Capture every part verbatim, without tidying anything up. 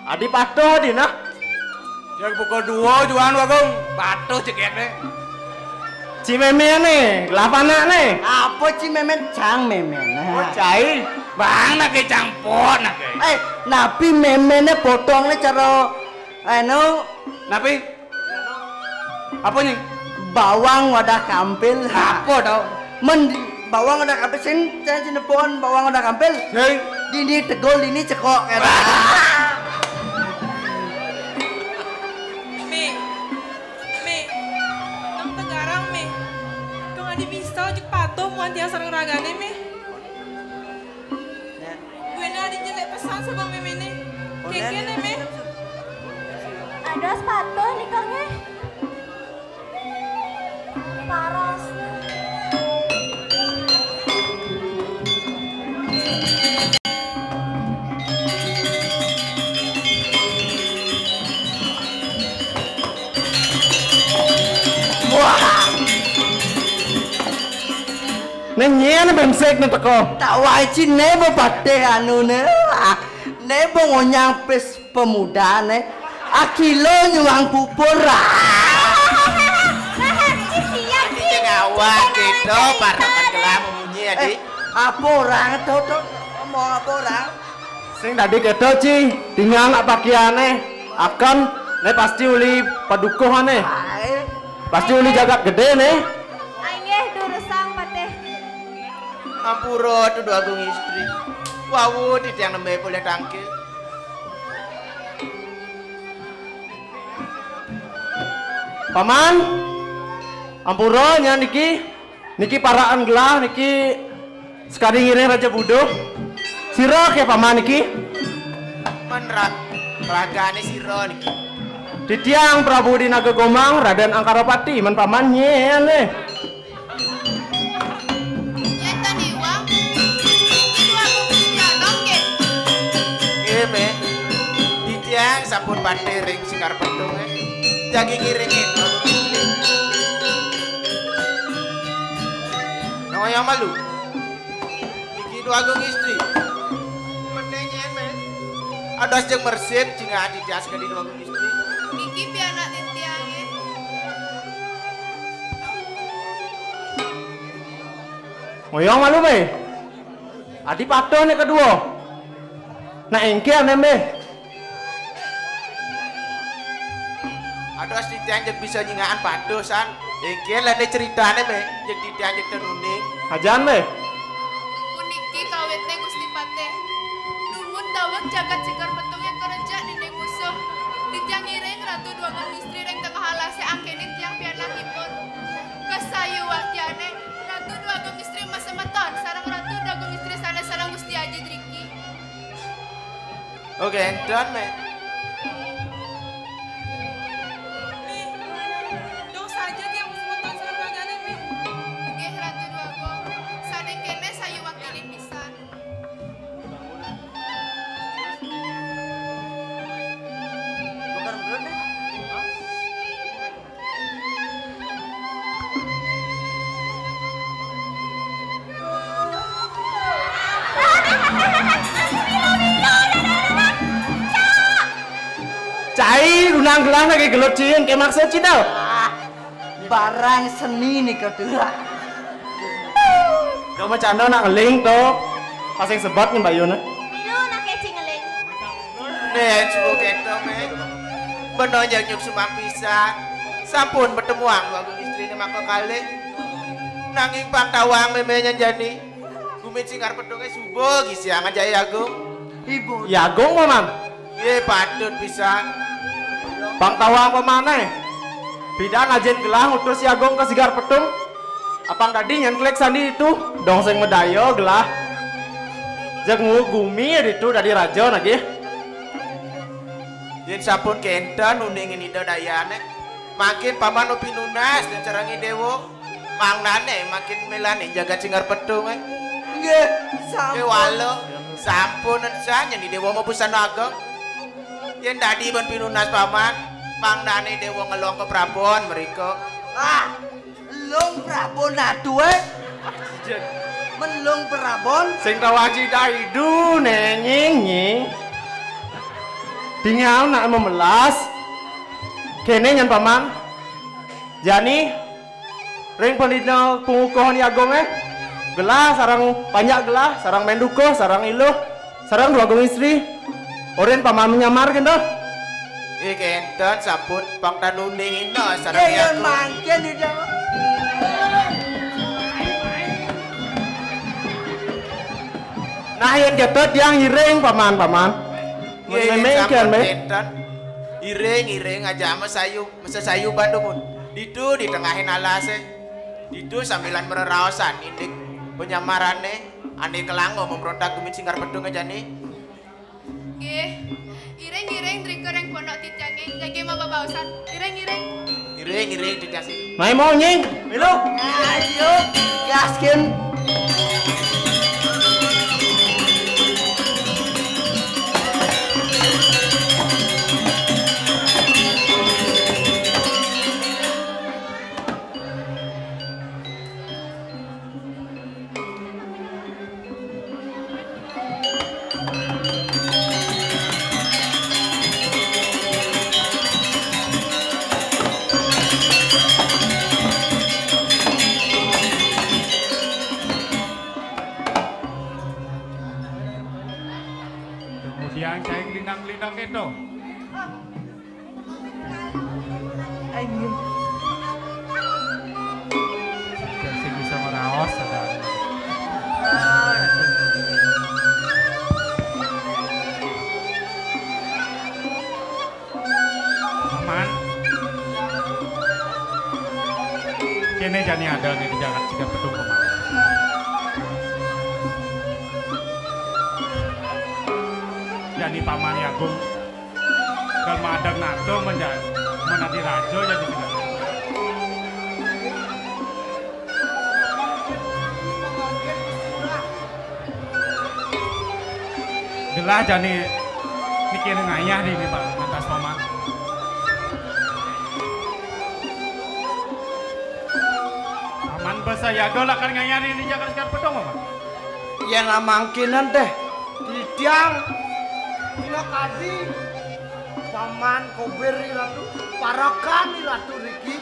Adi patuh adi nah. Cék pukul dua juan, Agung. Patuh cék ya, né. Ci mémén né, lah panak né. Apa ci mémén? Cang mémén. Oh, cai. Bang, nak cang pot, nak. Eh, napi mémén né potong né cara, anu. Napi? Apa nih? Bawang wadah kampil. Apa tau? Men bawang wadah kampil, sing, sing, sing nepon bawang wadah kampil. Sing. Dini tegol, dini cekok, kata. Mé, Mé, nang tegarang, Mé. Kang adi bisa ojek patuh muan tiang sareng ragané, Mé. Buéna adi jelek pesan sabang méméné. Kéngkén, Mé. Ada sepatu nih, Kang, eh. Paras. Wah. Né nyén bensek né teko. Tak waé ci né bo patéh anu né. Ah, né bo ngonyang pés pemuda né. Ah, kilo nyuang pupur. Ah. Adi cék awak kéto, para tenggelam munyi, Adi. Eh, apa orang to, to? Ngomong apa orang? Sing dadi kéto, Ci. Tinggal nak pakiané. Akan, né pasti uli padukuhané. Aé. Pasti uli jagat gedé, né. Inggih, durusang, Patih. Ampura, Déwa Agung Istri. Wau, titiang nembé polih tangkil. Paman, ampura, nya niki. Niki paraan gelah, niki sakadi ngiring Raja Buduh. Sira ké paman niki? Men ra-, ragané sira niki? Titiang Prabu Dinaga Gomang, Radén Angkarapati, men paman nyén, eh. Yén tan iwang, niki dua bungkus pianom, nggih. Nggih, Mé. Titiang sampun patih ring Sigar Petung, eh. Jagi ngiringin. Nang wayah malu. Niki Déwa Agung Istri. Mending nyén, Mé. Adas jeung mersip, cingak adi tias ka di Déwa Agung Istri. Niki pianak titiangé. Ngoyong malu, Mé. Adi patuh né kedua. Nah, éngkén, Mé. Aduh, titiang jeg bisa nyingakan patuh, san. Éngkén lah né ceritané, Mé. Jeg titiang jeg ten uning. Ajan, Mé. Puniki kawitné, Gusti Patih. Dumun daweg jagat Sigar Petungé kerja dinding musuh. Titiang ngiring Ratu Déwa Agung Istri ring tengah alasé angkénin tiang pianakipun. Kasayuwaktiané, Ratu Déwa Agung Istri masemeton sareng Ratu Déwa Agung Istri sanés sareng Gusti Aji driki. Oké, énten, Mé. Mé, dong saja tiang masemeton sareng ragané, Mé. Nggih, Ratu Déwa Agung. Sané kéné sayuwaktiné pisan. Cai, gunang gelah lagi gelut cing, ké maksud cina. Barang seni nika tuh. Yo macanda nak ngeling to. Pasing sebat nih bayuna. Milu nak kecing ngeling. Nih, cukup kéto, Mé. Beno nyuk sumang pisan. Sampun betemuang Déwa Agung Istri né maka kalih. Nanging pang tawang mémé nyan jani. Gumin Sigar Petungé suba gisiang ajahi Agung. Ibu. Ya Agung, Paman. Yé, patut pisan. Pang tawang pamané. Pidan ajin gelah ngutus si Agung ka Sigar Petung. Apang dadi nyén klik sandi ditu, dong sing madaya gelah. Jeg nguug gumi ditu dadi raja nagih. Yén sampun kénten uningin Ida dayané, mangkin paman mapinunas nyencerengi déwa. Mangdané makin mélané jagat Sigar Petung, eh. Nggih, sampun. Kéwala, sampun san nyén déwa mabusana ageng. Yén dadi ban pinunas paman, mangdané déwa ngelong ka prabon mrika. Ah, elung prabon atuh, eh. Melung prabon. Sing tawah jidai du, nenging, nying. Tingal nak memelas. Kéné nyan Paman. Jani ring pandina pangukuhan Agung, eh. Gelah sareng panjak gelah, sareng mendukuh, sareng iluh, sareng Dwagung Istri. Orin Paman manyamar kénto. Ih, kénten sampun pang tan uning ina sareng Agung. Mangkin ida. Nah, yén kéto tiang iring, Paman, Paman. Nggih, mémé sampun kéné. Kénten. Iring, iring aja ama sayu, masa sayu bandumun. Ditu di tengahing alasé. Ditu sambilan mreraosan indik panyamarané ané kalangga mambrontak gumin Singgar Pedung jani. Nggih. Iring-iring drika ring pondok titiangé, jagi mababaosan. Iring-iring. Iring-iring titiang sing. Mai mau nying, milu. Ayo, gaskin. Kemudian saya gelindang-gelindang gitu. Ayo. Sing bisa meraos, saudara. Paman. Kéné jani ada né di jagat Singgar Pedung, Paman. Jani Paman Agung. Kal madeg nata menja-, menadi raja jadi segala. Gelah jani niki ngayah di ini, Pak, lantas Paman. Paman basa yaga lakar ngayah di ini jagat Singgar Pedung, Paman. Yén amangkinan téh, titiang, dina kadi, Paman Kobir Ratu, parekan Ratu riki.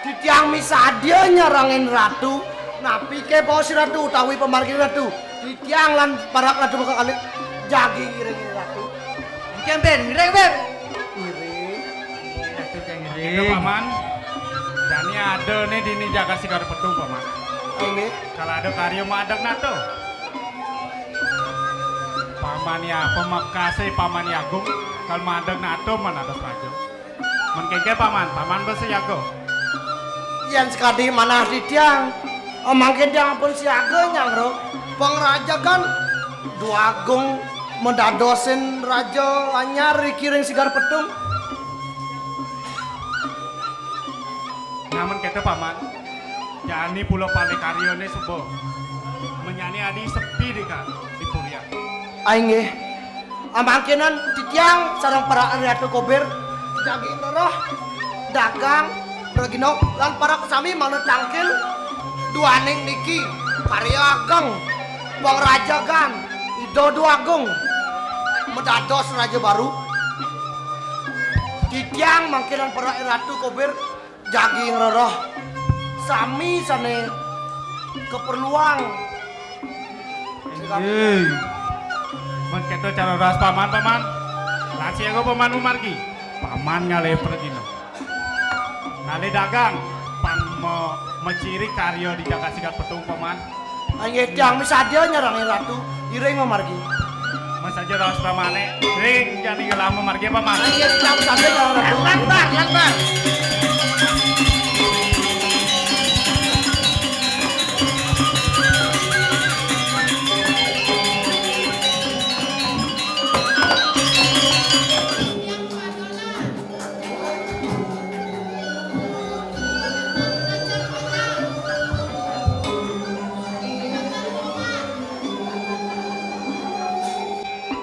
Titiang misadia nyarengin Ratu, napiké baos Ratu utawi pamargi Ratu. Titiang lan parak Ratu bakal kalih jagi ngiring Ratu. Nggih, Bén, ngiring, Bén. Ngiring. Ratu kang ngiring. Kéto, Paman. Jani ada né dini jagat Singgar Pedung, Paman. Inggih. Kal ada karya madeg nata. Paman ya, pamekasé Paman Agung, kal madeg nata man dados raja. Men kéngkén Paman, Paman basa siaga. Yén sakadi manah titiang, mangkin tiang ampun siaga nyangro pangrajegan Dwagung madadosin raja anyar riki ring Singgar Pedung. Nah, men kéto Paman, jani pula parikaryané suba. Menyani adi sepi di ka-, di purian. Inggih. Amangkinan titiang sareng para Ratu Kobir, jagi ngeroh, dagang, pragina, lan para sami mangda tangkil duaning niki karya ageng, pangrajegan Ida Dwagung madados raja baru. Titiang mangkinan para Ratu Kobir jagi ngrereh sami sané kaperluang. Inggih. Men kéto cara ras Paman, Paman. Lan siaga Paman mamargi. Paman ngalih pragina. Ngalih dagang, pang ma-, macirik karya di jagat Singgar Pedung, Paman. Inggih, tiang misadia nyarengin Ratu, iring mamargi. Masadia raos pramane, ring jani gelah mamargi, Paman. Inggih, tiang misadia nyarengin Ratu. Lantar, lantar.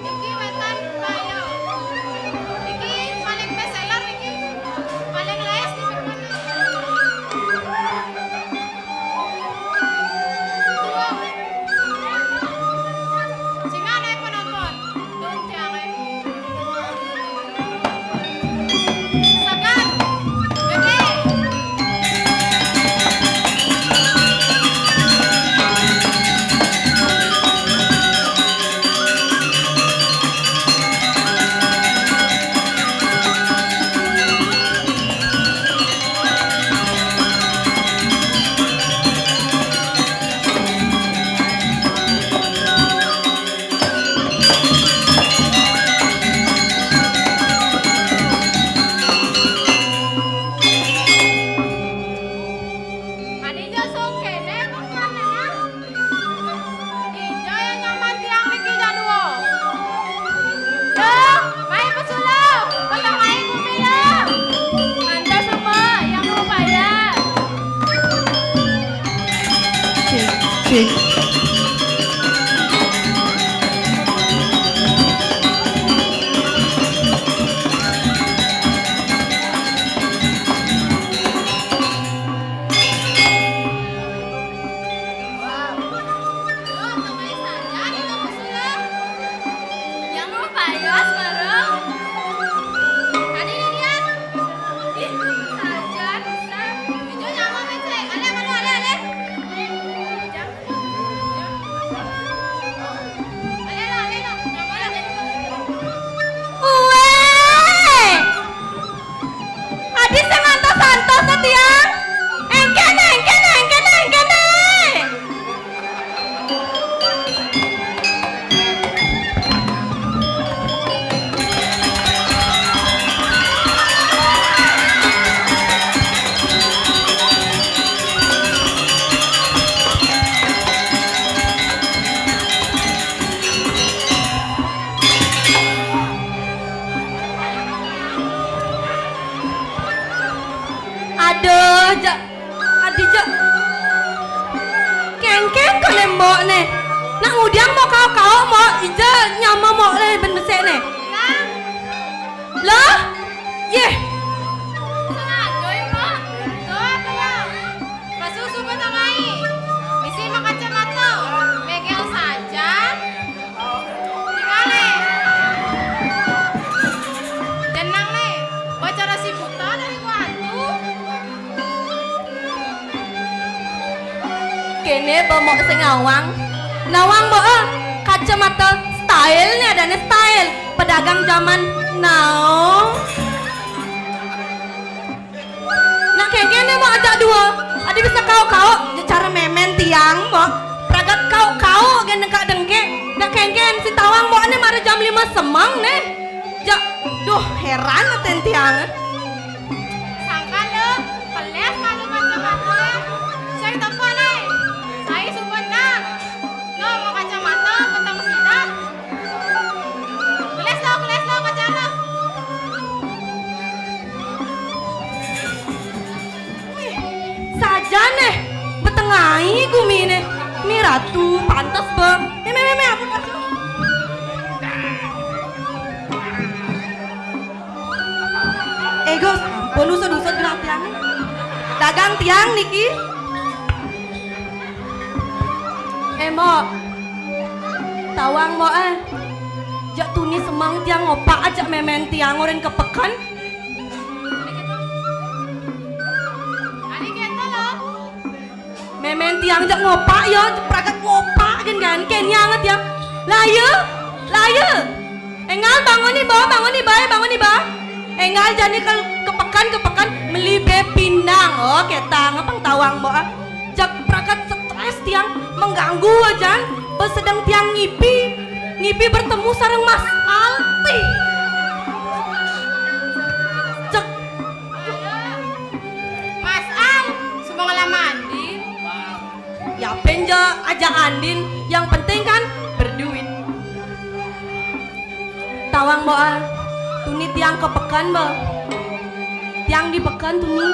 Niki wénten Bayu. Niki paling best seller niki. Paling laris niki. Pas bareng. Adi, Dian. Ih, sajan, Sam. Ijo nyama becek. Ale, malu, ale, ale. Jang. Ale, lo, ale, lo. Nyama, ale, ale. Uwe. Adi sing antos-antos tiang. Engkene, engkene, engkene, engkene. Aduh, ja, adi ja. Kengkeng kone mbok ne. Nak ngudiang mbok kao-kao mbok, ija nyama mbok le ben besek ne. Lah? Yeh. Sengaja ya, Mbok. Tuh, tuh. Pasu suba tangai. Misi makacamata. Megang saja. Tinggal le. Jenang le. Bacara si buta dari kuantu. Kene ba mbok sing nawang. Nawang mbok, eh, kacamata style ne, adane style pedagang zaman now. Nak kengkene mbok ajak dua. Adi bisa kao-kao, cara memen tiang mbok. Pragat kao-kao gen dengkak-dengkek. Nak kengken si tawang mbok ne mara jam lima semeng ne. Jak, duh, heran aten tiang. Sangkan le, peles malu kacamata le. Sai tapa le. Sai suba nang. Lo mau kacamata, petang sida. Keles lo, keles lo, kaca lo. Wih, sajan eh, betengai gumi ne. Mi ratu, pantes be. Me, me, me, me, apa kaca? Eh, Gus, ampun, usut-usut genah tiang. Dagang tiang niki. Eh, Mbok. Tawang, Mbok, eh. Jak tuni semeng tiang ngopak ajak memen tiang oren ke peken. Memen tiang jak ngopak ya, pragat ngopak gen kan, kenyang tiang. Lah ya, lah ya. Engal bangun ni ba, bangun ni ba, eh, bangun ni ba. Engal jani ke, ke peken, ke peken, meli be pindang. Oh, ketang, pang tawang ba. Jak pragat stres tiang, mengganggu aja. Pas sedang tiang ngipi, ngipi bertemu sareng Mas Alti. Cek. Mas Al, semua ngelamar. Yapen ja ajak Andin, yang penting kan berduit. Tawang, Mbok, ah. Tuni tiang ke peken, Mbok. Tiang di peken tuni.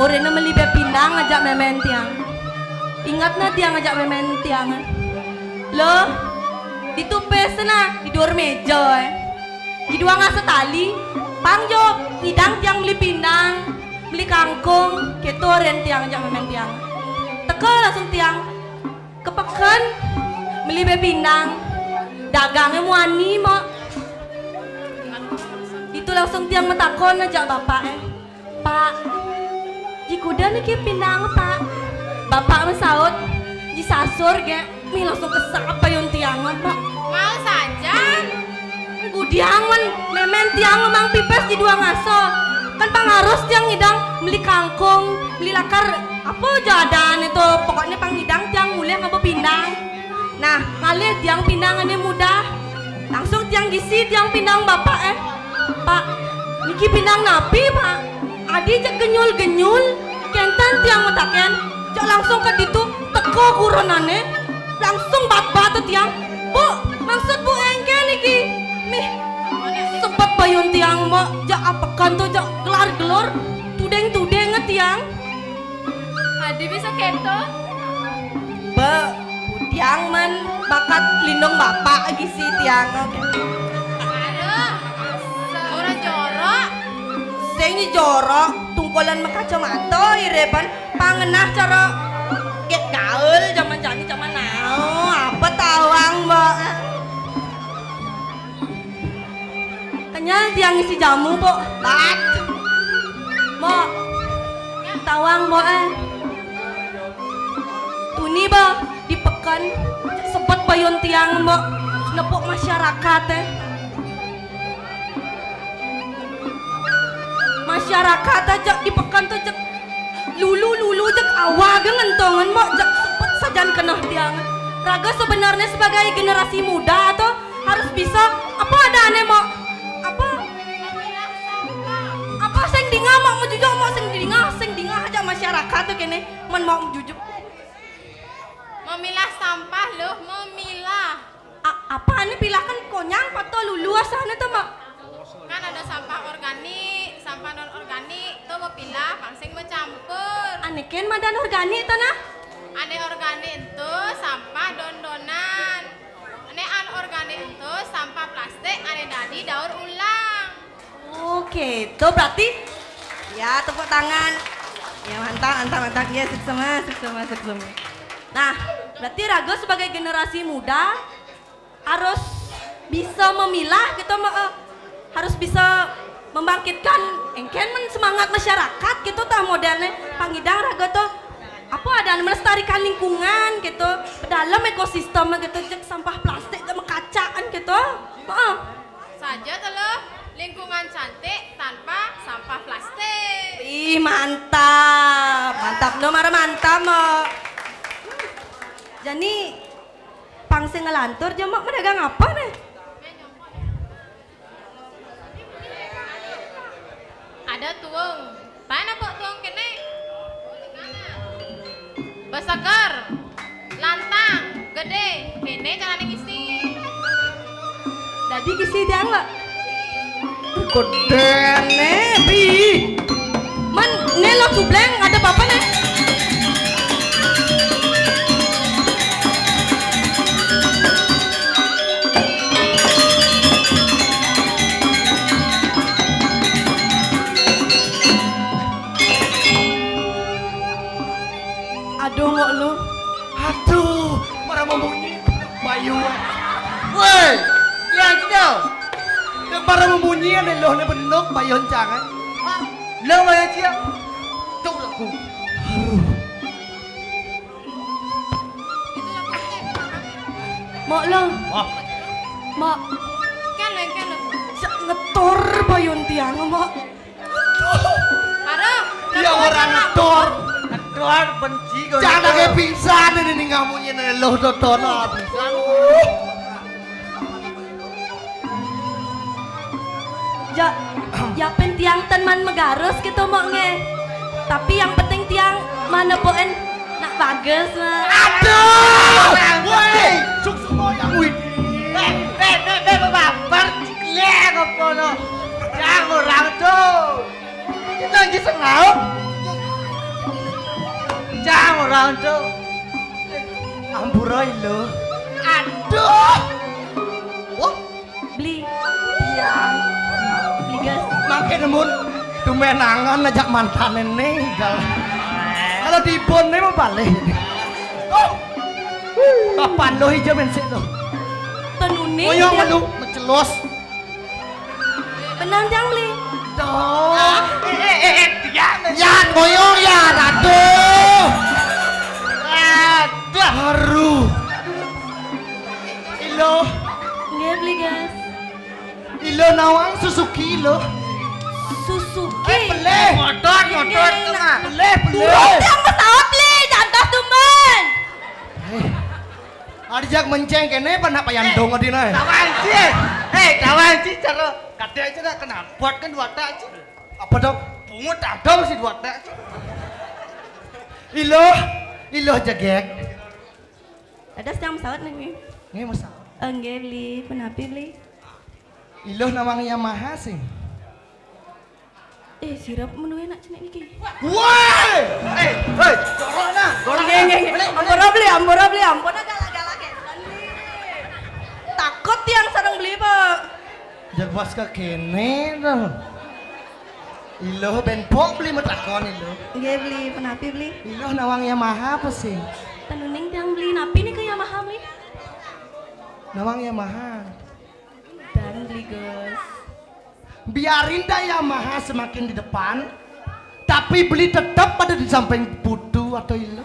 Orena meli be pindang ajak memen tiang. Ingatna tiang ajak memen tiang, ah. Loh, ditu pes nah, di dor meja, eh. Di dua ngasa tali, pang jo ngidang tiang meli pindang. Beli kangkung, keto ren tiang jak memen tiang. Teka langsung tiang ke peken, beli be pindang. Dagangnya muani, Mbok. Itu langsung tiang metakon ajak bapak, eh. Pak, ji kuda niki pindang, Pak. Bapak mesaut, ji sasur, ge. Mih langsung kesap payun tiang, Mbok. Mau saja. Gudiang men, memen tiang memang pipes di dua ngaso. Kan pang harus tiang ngidang beli kangkung, beli lakar, apa ja adaan itu. Pokoknya pang ngidang tiang mulih ngaba pindang. Nah, ngalih tiang pindang ane mudah. Langsung tiang gisi tiang pindang bapak, eh. Pak, niki pindang napi, Pak? Adi jak genyul-genyul, kenten tiang metaken, jak langsung ke ditu, teko kuronane, langsung bat-bat tiang. "Bu, maksud Bu engke niki?" Mih, sebet payun tiang, Mbok, jak apekan tu, jak gelar-gelur, tudeng-tudeng tiang. Adi bisa kento? Be, tiang men bakat lindung bapak gisi tiang. Aduh, ora jorok. Sing jorok, tungkolan makacamata, ireban pangenah cara get gaul zaman jani zaman now. Apa tawang, Mbok? Nya tiang ngisi jamu, Mbok. Bat. Mbok. Tawang, Mbok, eh. Tuni, Mbok, di peken sebet bayun tiang, Mbok. Nepuk masyarakat, eh. Masyarakat aja di peken tuh cek lulu-lulu cek awak ge ngentongan, Mbok, cek sebet sajan keneh tiang. Raga sebenarnya sebagai generasi muda tuh harus bisa apa adanya, Mbok? Apa? Apa sing dingah, Mbok, mujujung, Mbok, sing dingah, sing dingah aja masyarakat tuh kene, men, Mbok, mujujung. Memilah sampah, loh, memilah. A-, apa ane pilakan konyang pato lulu asane to, Mbok? Kan ada sampah organik, sampah non organik, to bepilah, pang sing becampur. Ane ken madan organik to, nah? Ane organik ento sampah don-donan. Ane anorganik ento sampah plastik ane dadi daur ulang. Oke, itu berarti ya tepuk tangan. Ya mantap, mantap, mantap. Ya suksema, suksema, suksema. Nah, berarti raga sebagai generasi muda harus bisa memilah gitu, me-, eh, harus bisa membangkitkan engken men semangat masyarakat gitu tah modelnya. Pangidang raga tuh apa ada melestarikan lingkungan gitu, dalam ekosistem gitu, cek sampah plastik sama kacaan gitu. Heeh. Saja teluh lingkungan cantik tanpa sampah plastik. Ih, mantap. Mantap, no, mara mantap, no. Jani, pang sing ngelantur, Jemok, medagang apa, nih? Ada tuung. Pan apa tuung kene? Beseger, lantang, gede, kene carane ngisi. Dadi ngisi tiang, Mbok? Gedene, Bi. Man, ne lo cubleng, ada apa-apa, ne? Aduh, Mbok lu. Aduh, marah membunyi. Bayu. Woi, yang kecil. Yang marah membunyi ane lo ne benuk bayun jangan. Lo bayun cia. Tuh lagu. Aduh. Mbok lo. Wah. Mbok. Kan, kan. Cak ngetor bayun tiang, Mbok. Aduh, ya orang ngetor. Ngetor benci kau. Jangan kayak pingsan ini nih ngamunya nih lo totono pingsan. Ja, ya pen tiang ten man megarus gitu, Mbok, nge. Tapi yang penting tiang mana poen nak bagus, Mbok. Aduh, woi, suk semua yang wih. Eh, eh, eh, eh, baper, ciklek apa no? Yang orang tuh. Kita lagi sengau. Cang orang tu. Ampura lo. Aduh. Wah. Beli. Iya. Beli gas. Makin mun tumenangan ajak mantan ini gal. Kalau di Bon ini mau balik. Oh. Papan lo hijau bensin lo. Tenuni. Oyong dia. Lu mencelos. Benang jang beli. Tuh. Eh, eh, eh, eh, dia. Ya, ngoyong ya, aduh. Aduh. Aduh. Ilo. Nggih, beli, guys. Ilo nawang Suzuki lo. Suzuki. Eh, pelih. Motor, motor. Nggih, tuh, nah. Pelih, pelih. Turun yang pesawat, beli. Jantas tumen. Eh. Ada jak menceng kene apa nak payandong adi nah. Kawan sih. Eh, kawan sih cara kate aja nak kena buat kan dua tak sih. Apa dong? Pungut adong sih dua tak sih. Ilo, ilo jegek. Ada siang pesawat nih. Nggih, pesawat. Enggak beli, penapi beli. Ilo nawang Yamaha sih. Eh, sirap menuwe nak cenik niki. Woi! Eh, hei, dorong nah, dorong. Nggih, nah. Nggih, nggih. Beli, beli. Ampura beli, ampura beli, ampun galak-galak ya. Takut tiang sareng beli, Pak. Jar pas ke kene to. Ilo ben pok beli metakon ilo. Nggih, beli penapi beli. Ilo nawang Yamaha apa sih? Tenuning tiang beli napi nika Yamaha beli? Nawang Yamaha. Dan beli, Gus. Biarin dah Yamaha semakin di depan, tapi beli tetap ada di samping Putu atau Ilo.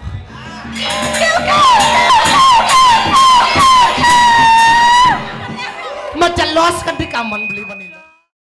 Majelos kan di kaman beli.